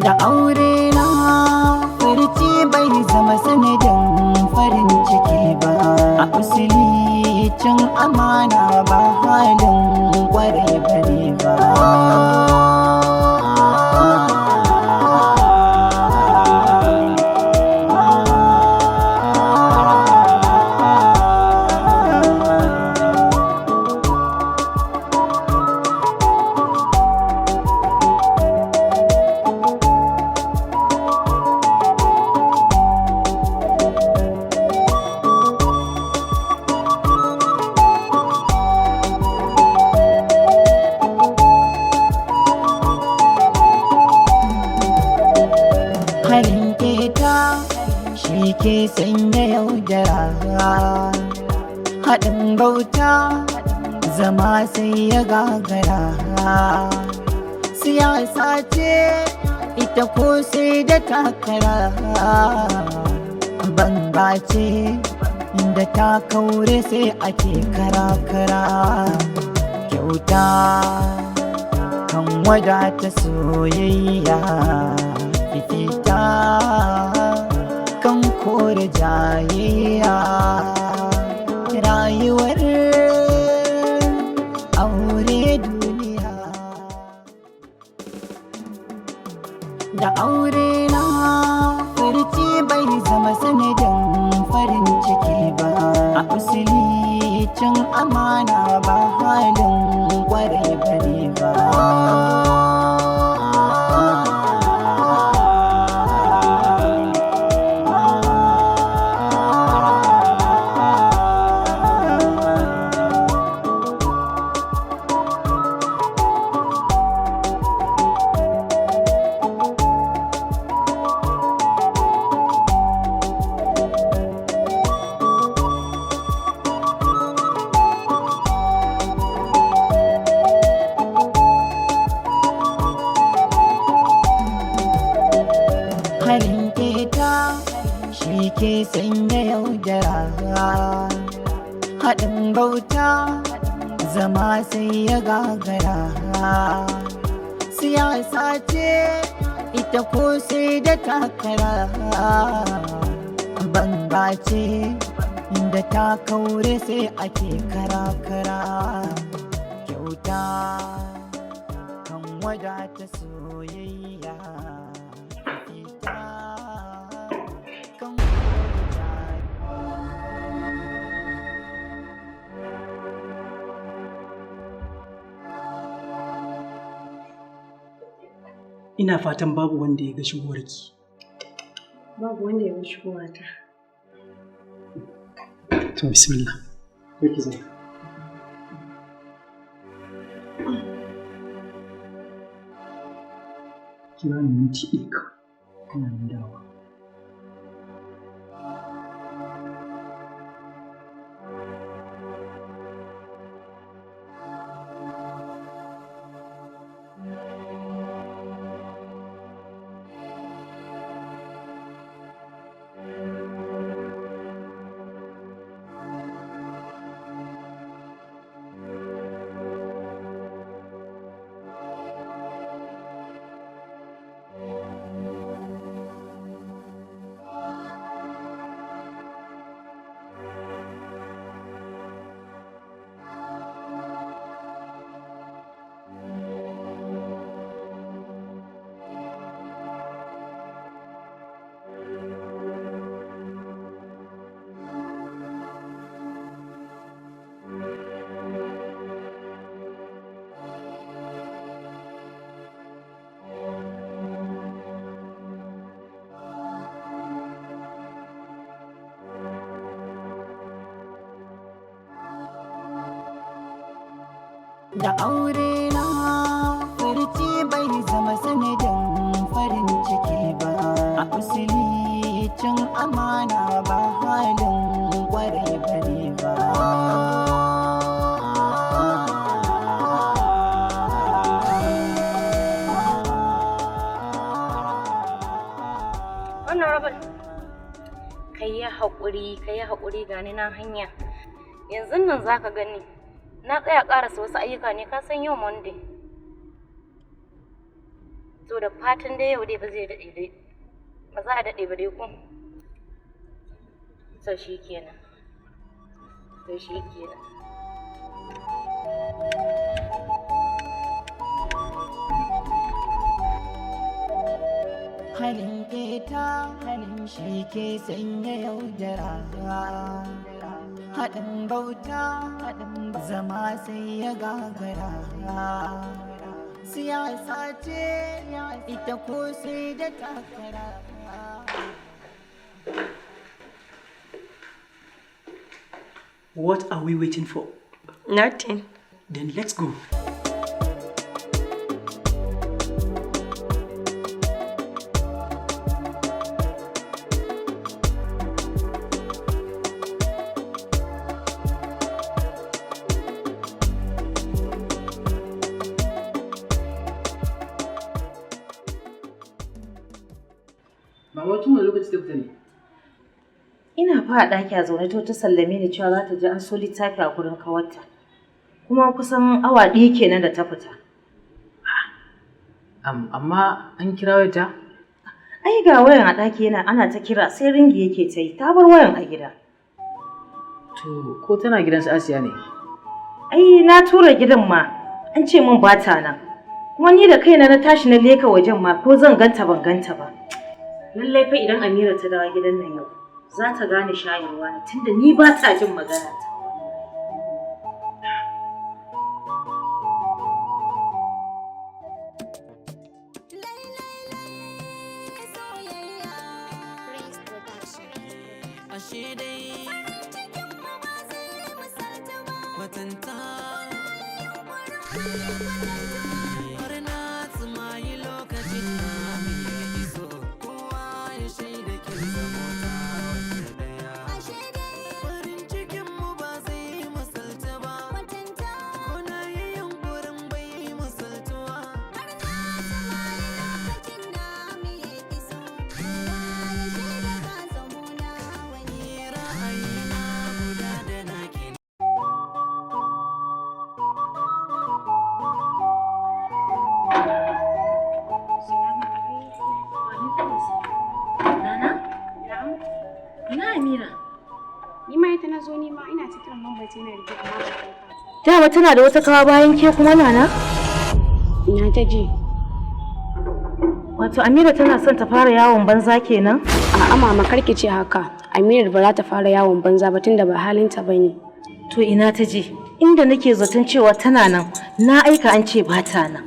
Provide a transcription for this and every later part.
Da aure na furci bai zama sanadin farin ciki ba. A usuli cin amana ba halin kwarai bane ba. Halin keta shi ke sanya yaudara, haɗin bauta zama sai ya gagara. Siyasa ce ita ko sai da takara, banga ce da ta kaure sai ake kara-kara. Kyauta kan wadata soyayya, fifita kan kore jayayya. Rayuwar aure duniya. Da aure na furci bai zama sanadin farin ciki ba. A usuli cin amana ba halin kwarai bane ba. Halin keta shi ke sanya yaudara, haɗin bauta zama sai ya gagara. Siyasa ce ita ko sai da takara, banga ce da ta kaure sai ake kara-kara. Kyauta kan wadata soyayya, fifita kan kore. Ina fatan babu wanda ya ga shigowarki. Babu wanda ya ga shigowata. To bismillah. Ki zauna. Ki bani minti ɗaya kawai. Ina nan dawowa. Da aure na furci bai zama sanadin farin ciki ba. A usuli cin amana ba halin kwarai bane ba. Honorable, ka yi haƙuri, ka yi haƙuri, gani nan hanya. Yanzu nan za ka gani. Na tsaya ƙarasa wasu ayyuka ne, ka san yau Monday. To da fatan dai yau dai ba zai daɗe dai. Ba za a daɗe ba dai ko? To shi kenan. To shi kenan. Halin keta halin shi ke sanya yaudara, haɗin bauta haɗin zama sai ya gagara. Siyasa ce ita ko sai da takara. What are we waiting for? Nothing. Then let's go. Mama, tun wani lokaci ta fita ne? Ina fa a ɗaki a zaune to ta sallame ni cewa za ta je an so littafi a gurin kawarta. Kuma kusan awa 1 kenan da ta fita. Amma an kira wayarta? Ai ga wayan a ɗaki yana ana ta kira sai ringi yake ta yi, ta bar wayan a gida. To, ko tana gidan su Asiya ne? Ai na tura gidan ma an ce min ba ta nan. Kuma ni da kaina na tashi na leka wajen ma ko zan ganta ban ganta ba. Lallai fa idan Amira ta dawo gidan nan yau za ta gane shayarwa ne tunda ni ba ta jin magana ta. Ashe dai kwatanta har na tsumayi lokacin na ya iso, kowa ya shaida kin zamo ta wata daya. Farin cikin mu ba zai misalta ba, ko na yi yunkurin bai misaltuwa. Ni ra'ayina guda da naki. Nana? Ina Amira? Ni ma ita na zo ni ma ina ta kiran lambar ta yana rike amma ba ta ɗauka. Dama tana da wata kawa bayan ke kuma, Nana? Ina ta je. Wato Amira tana son ta fara yawon banza kenan? A'a mama, kar ki ce haka. Amira ba za ta fara yawon banza ba tunda ba halinta bane. To ina ta je? Inda nake zaton cewa tana nan, na aika an ce ba ta nan.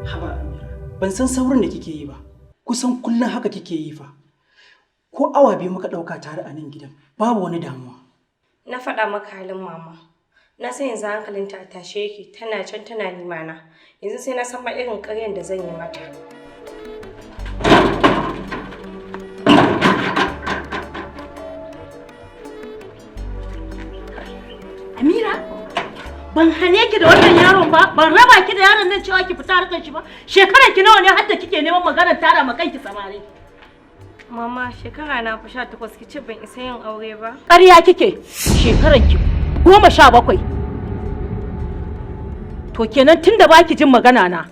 Haba Amira, ban san saurin da kike yi ba. Kusan kullum haka kike yi fa. Ko awa 2 muka ɗauka tare a nan gidan, babu wani damuwa. Na faɗa maka halin mama. Na san yanzu hankalinta a tashe yake, tana can tana nima na. Yanzu sai na san ma irin ƙaryan da zan yi mata. Amira? Ban hane ki da wannan yaron ba, ban raba ki da yaron nan cewa ki fita harkar shi ba. Shekarar ki nawa ne har da kike neman maganar tara ma kanki samari? Mama, shekara na fa 18, ki ce ban isa yin aure ba. Ƙarya kike, shekaran ki 17. To kenan tunda baki jin magana na,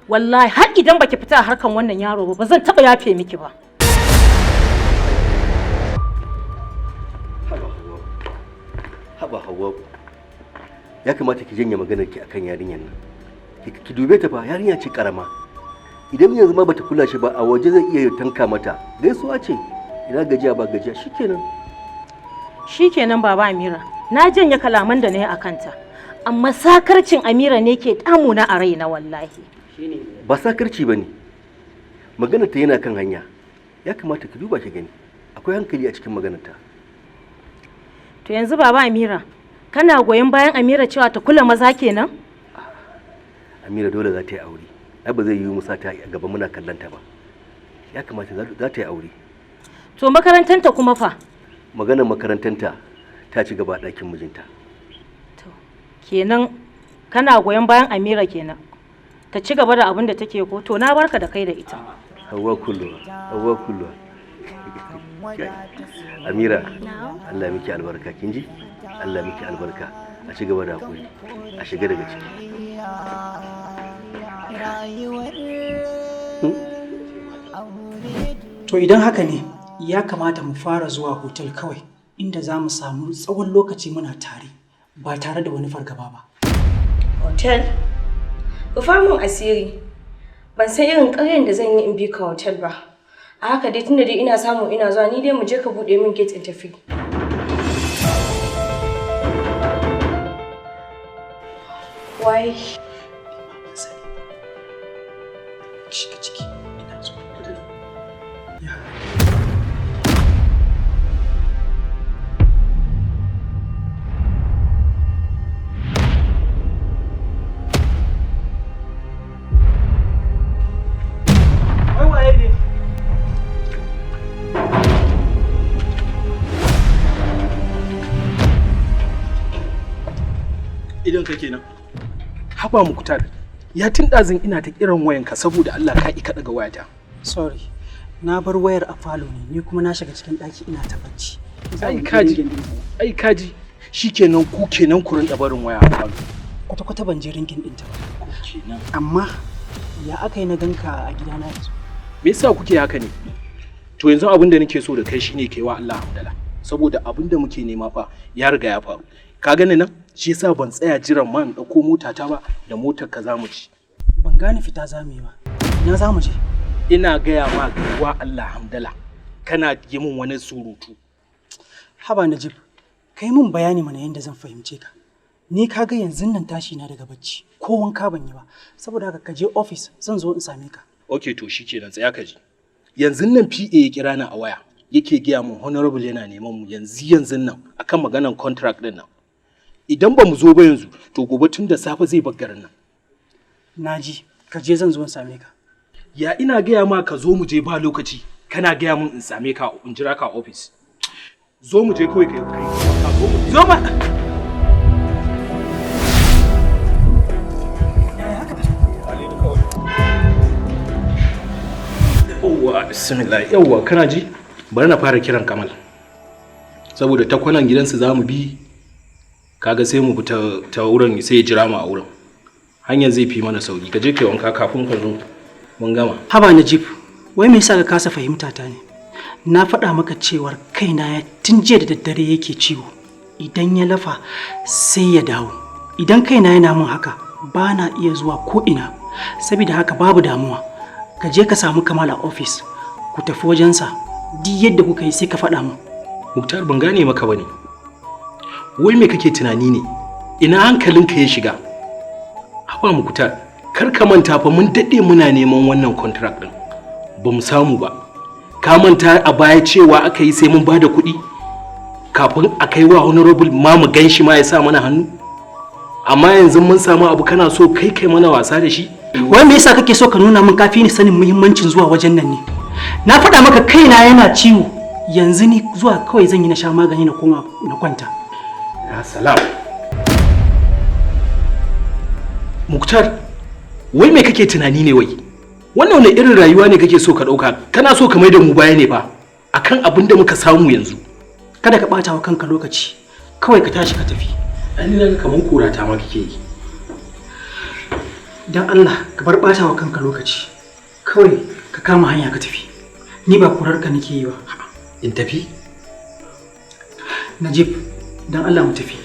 wallahi har idan baki fita a harkan wannan yaro ba, ba zan taɓa yafe miki ba. Haba Hauwa. Haba Hauwa. Ya kamata ki janye maganar ki akan yarinyar nan. Ki dube ta fa, yarinya ce karama. Idan yanzu ma bata kula shi ba, a waje zai iya tanka mata. Gaisuwa ce. Ina gajiya, ba gajiya, shikenan. Shikenan baba Amira, na janye kalaman da na yi a kanta. Amma sakarcin Amira ne ke damuna a raina wallahi. Ba sakarci bane. Maganar ta yana kan hanya. Ya kamata ki duba ki gani. Akwai hankali a cikin maganar ta. To yanzu baba Amira, kana goyon bayan Amira cewa ta kula maza kenan? Amira dole za ta yi aure. Ai ba zai yiwu musa ta a gaba muna kallon ta ba. Ya kamata za ta yi aure. To makarantanta kuma fa? Maganar makarantanta ta ci gaba a ɗakin mijinta. To kenan kana goyon bayan Amira kenan. Ta ci gaba da abin da take ko? To na barka da kai da ita. Hauwa kulluwa, Hauwa kulluwa. Amira, Allah miki albarka, kin ji? Allah miki albarka. A ci gaba da hakuri. A shiga daga ciki. To idan haka ne, ya kamata mu fara zuwa hotel kawai inda za mu samu tsawon lokaci muna tare ba tare da wani fargaba ba. Hotel? Rufa min asiri. Ban san irin ƙaryan da zan yi in bi ka hotel ba. A haka dai tunda dai ina samu ina zuwa, ni dai mu je ka buɗe min gate in tafi. Wai. Shiga ciki, ina zuwa. Ya. Wai waye ne? Idan ka kenan. Haba Muktar, ya tun ɗazun ina ta kiran wayanka, saboda Allah ka ka ɗaga wayata. Sorry, na bar wayar a falo ne, ni kuma na shiga cikin ɗaki ina ta bacci. Ai kaji, ai kaji, shikenan ku kenan ku rinka barin waya a falo. Kwata-kwata ban je ringin ɗinta ba. Kenan. Amma ya aka yi na ganka a gidana yanzu? Me yasa kuke haka ne? To yanzu abin da nake so da kai shine kai wa Allah hamdala. Saboda abin da muke nema fa ya riga ya faru. Ka gani nan? Shi yasa ban tsaya jiran ma in ɗauko motata ba, da motar ka za mu ci. Ban gane fita za mu yi ba. Ina za mu je? Ina gaya ma kai wa Allah hamdala. Kana yi min wani surutu. Haba Najib, kai mun bayani mana yadda zan fahimce ka. Ni ka ga yanzu nan tashi na daga bacci, ko wanka ban yi ba. Saboda haka ka je office, zan zo in same ka. Ok, to shikenan, tsaya ka ji. Yanzu nan PA ya kira ni a waya yake gaya mun honorable yana neman mu yanzu yanzu nan akan maganan contract din nan. Idan ba mu zo ba yanzu, to gobe tun da safe zai bar garin nan. Naji, ka je, zan zo in same ka. Ya ina gaya ma ka zo mu je ba lokaci, kana gaya mun in same ka, in jira ka a office. Zo mu je kawai, kai kai ka zo mu je. Zo ma. Yawwa, bismillah. Yawwa, kana ji? Bari na fara kiran Kamal. Saboda ta kwanan gidansu za mu bi, kaga sai mu bi ta wurin, sai ya jira mu a wurin. Hanyar zai fi mana sauki. Ka je kai wanka kafin ka zo. Mun gama. Haba Najib, wai me yasa ka kasa fahimta ta ne? Na faɗa maka cewar kaina ya tun jiya da daddare yake ciwo. Idan ya lafa sai ya dawo. Idan kaina yana mun haka, ba na iya zuwa ko ina. Saboda haka babu damuwa. Ka je ka samu Kamal a ofis, ku tafi wajensa. Duk yadda kuka yi sai ka faɗa mun. Muktar, ban gane maka bane. Wai me kake tunani ne? Ina hankalinka ya shiga? Haba Muktar, kar ka manta fa mun daɗe muna neman wannan contract ɗin. Ba mu samu ba. Ka manta a baya cewa aka yi sai mun bada kuɗi kafin a kai wa honorable ma mu gan shi ma ya sa mana hannu? Amma yanzu mun samu abu, kana so kai kai mana wasa da shi? Wai me yasa kake so ka nuna min kafi ni sanin muhimmancin zuwa wajen nan ne? Na faɗa maka kaina yana ciwo. Yanzu ni zuwa kawai zan yi na sha magani na koma na kwanta. Ya salam. Muktar, wai me kake tunani ne wai? Wannan wani irin rayuwa ne kake so ka ɗauka? Kana so ka mai da mu baya ne fa akan abin da muka samu yanzu. Kada ka ɓata wa kanka lokaci. Kawai ka tashi ka tafi. Ai ni naga kaman kora ta ma kake yi. Don Allah ka bar ɓata wa kanka lokaci. Kawai ka kama hanya ka tafi. Ni ba kurar ka nake yi ba. In tafi? Najib, don Allah mu tafi.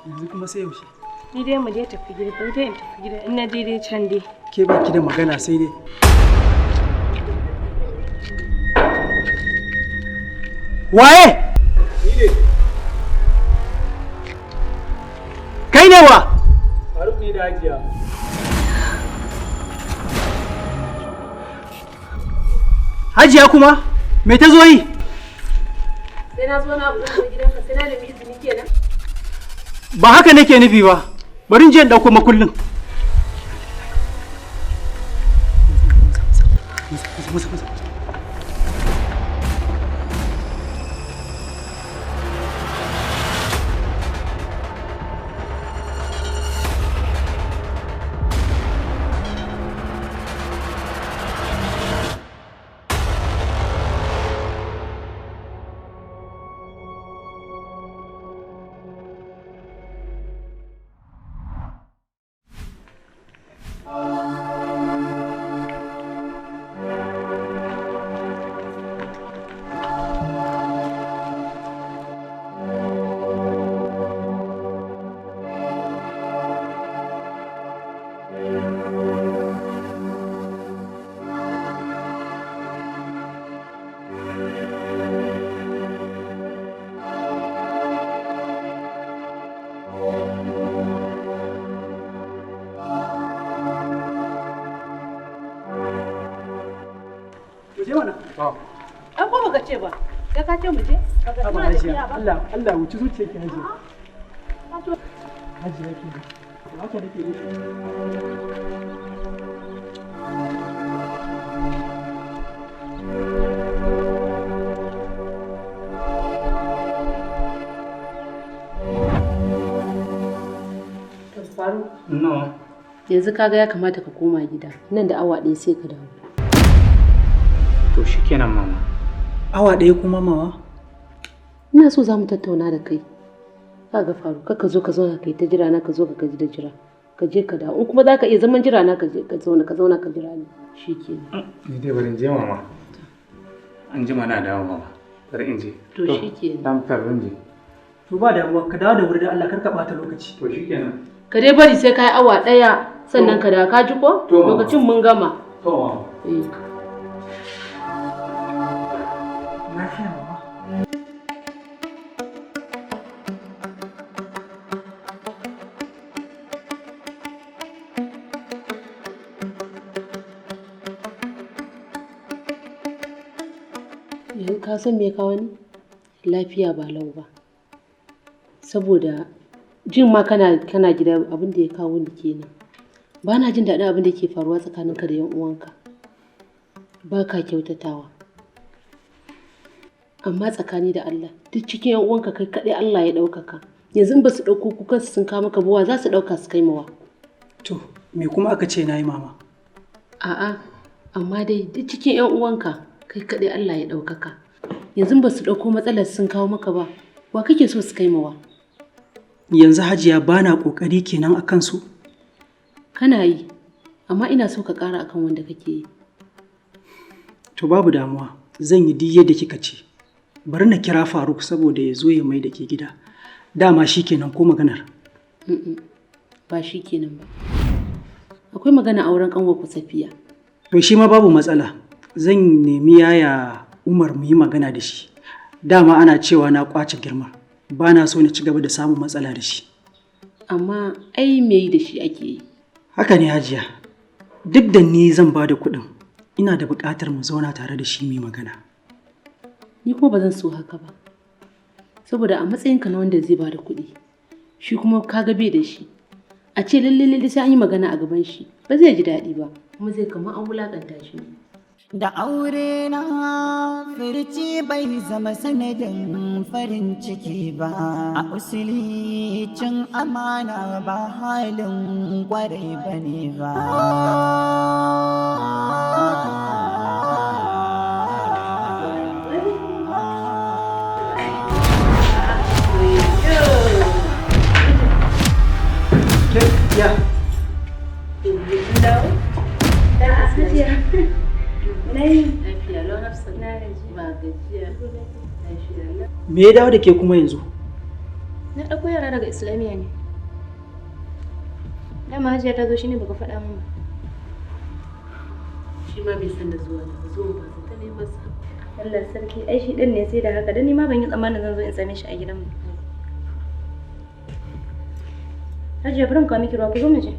Yanzu kuma sai yaushe? Ni dai mu dai tafi gida, bari dai in tafi gida, in na je dai can dai. Ke ba ki da magana sai dai. Waye? Kai ne wa? Faruk ne da Hajiya. Hajiya kuma? Me ta zo yi? Sai na zo na buɗe gidanka sai na nemi izini kenan. Ba haka nake nufi ba. Bari in je in ɗauko makullin. Maza maza. Je mana. An ko baka ce ba. Sai ka ce mu je? Baka Haba tuna Hajiya, tafiya ba? Allah Allah wuci zuciyarki Hajiya. Hajiya ke. Haka nake nufi. Faru. No. Yanzu kaga ya kamata ka koma gida. Nan da awa ɗaya sai ka dawo. To shikenan mama. Awa ɗaya kuma mama? Ina so za mu tattauna da kai. Kaga Faru, kar ka zo ka zauna kai ta jira na ka zo ka gaji da jira. Ka je ka dawo. In kuma za ka iya zaman jira na ka je ka zauna ka zauna ka jira ni. Shikenan. Ni dai bari in je mama. An jima na dawo mama. Bari in je. To shikenan. Dan fitar zan je. To ba damuwa ka dawo da wuri da Allah kar ka ɓata lokaci. To shikenan. Ka dai bari sai ka yi awa ɗaya sannan ka dawo ka ji ko? To, mama. Lokacin mun gama. To mama. Eh. Lafiya mama. Yanzu ka san me ya kawo ni? Lafiya ba lau ba. Saboda jin ma kana gida abin da ya kawo ni kenan. Ba na jin daɗin abin da ke faruwa tsakaninka da 'yan uwanka. Ba ka kyautatawa. Amma tsakani da Allah, duk cikin 'yan uwanka kai kaɗai Allah ya ɗaukaka. Yanzu in ba su ɗauko kukansu sun kawo maka ba, wa za su ɗauka su kai mawa. To me kuma aka ce na yi mama? A'a, amma dai duk cikin 'yan uwanka kai kaɗai Allah ya ɗaukaka. Yanzu ba su ɗauko matsalar sun kawo maka ba, wa kake so su kai mawa? Yanzu Hajiya ba na ƙoƙari kenan a kansu. Kana yi, amma ina so ka ƙara akan wanda kake yi. To babu damuwa, zan yi duk yadda kika ce. Bari na kira Faruk saboda ya zo ya mai da ke gida. Dama shi kenan ko maganar. Mm-mm, ba shi kenan ba. Akwai magana auren ƙanwar ku Safiya. To shi ma babu matsala. Zan nemi yaya Umar mu yi magana da shi. Dama ana cewa na ƙwace girma. Ba na so na ci gaba da samun matsala da shi. Amma ai me yi da shi ake yi. Haka ne Hajiya. Duk da ni zan ba da kuɗin, ina da buƙatar mu zauna tare da shi mu yi magana. Ni kuma ba zan so haka ba. Saboda a matsayinka na wanda zai ba da kuɗi, shi kuma ka ga bai da shi. A ce lalle lalle sai an yi magana a gaban shi, ba zai ji daɗi ba, kuma zai kama an wulaƙanta shi ne. Da aure na furci bai zama sanadin farin ciki ba, a usuli cin amana ba halin kwarai ba ne ba. Ke, ya. Lafiya lau Hafsat. Ba gajiya. Lafiya lau. Me ya dawo da ke kuma yanzu? Na ɗauko yara daga Islamiyya ne. Dama Hajiya ta zo shine baka faɗa min ba. Shi ma bai san da zuwa na ba, zuwan ba zata ne masa. Allah sarki, ai shi ɗin ne sai da haka, dan ni ma ban yi tsammanin zan zo in same shi a gidanmu. Hajiya bari in kawo miki ruwa ku zo mu je.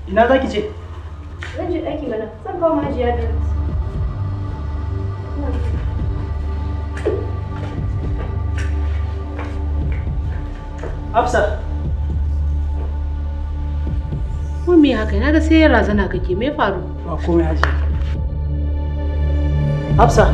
Ina za ki je? Zan je ɗaki mana, zan kawo ma Hajiya drinks. Hafsat. Ko me me haka? Na ga sai razana kake, me faru? Ba komai, Hajiya. Hafsa.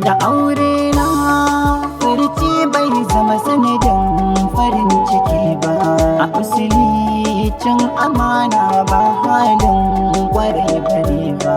Da aure na furci bai zama sanadin farin ciki ba. A usuli cin amana ba halin kwarai bane ba.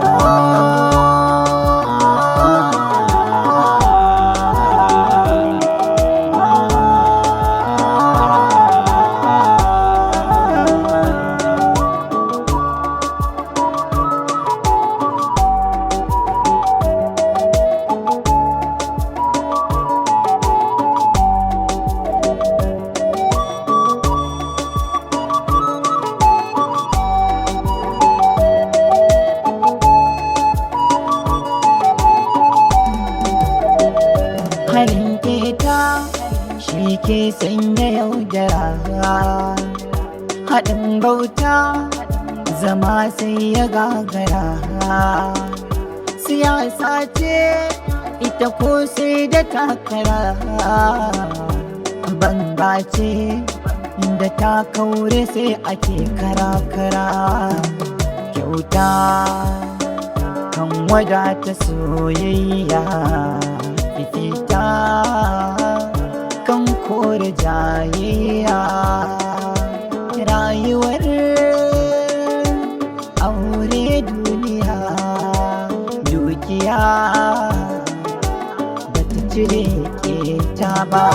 Halin keta shi ke sanya yaudara, haɗin bauta zama sai ya gagara. Siyasa ce ita ko sai da takara, banga ce da ta kaure sai ake kara-kara. Kyauta kan wadata soyayya, fifita kan kore jayayya. Rayuwar aure duniya, dukiya ba ta cire keta ba.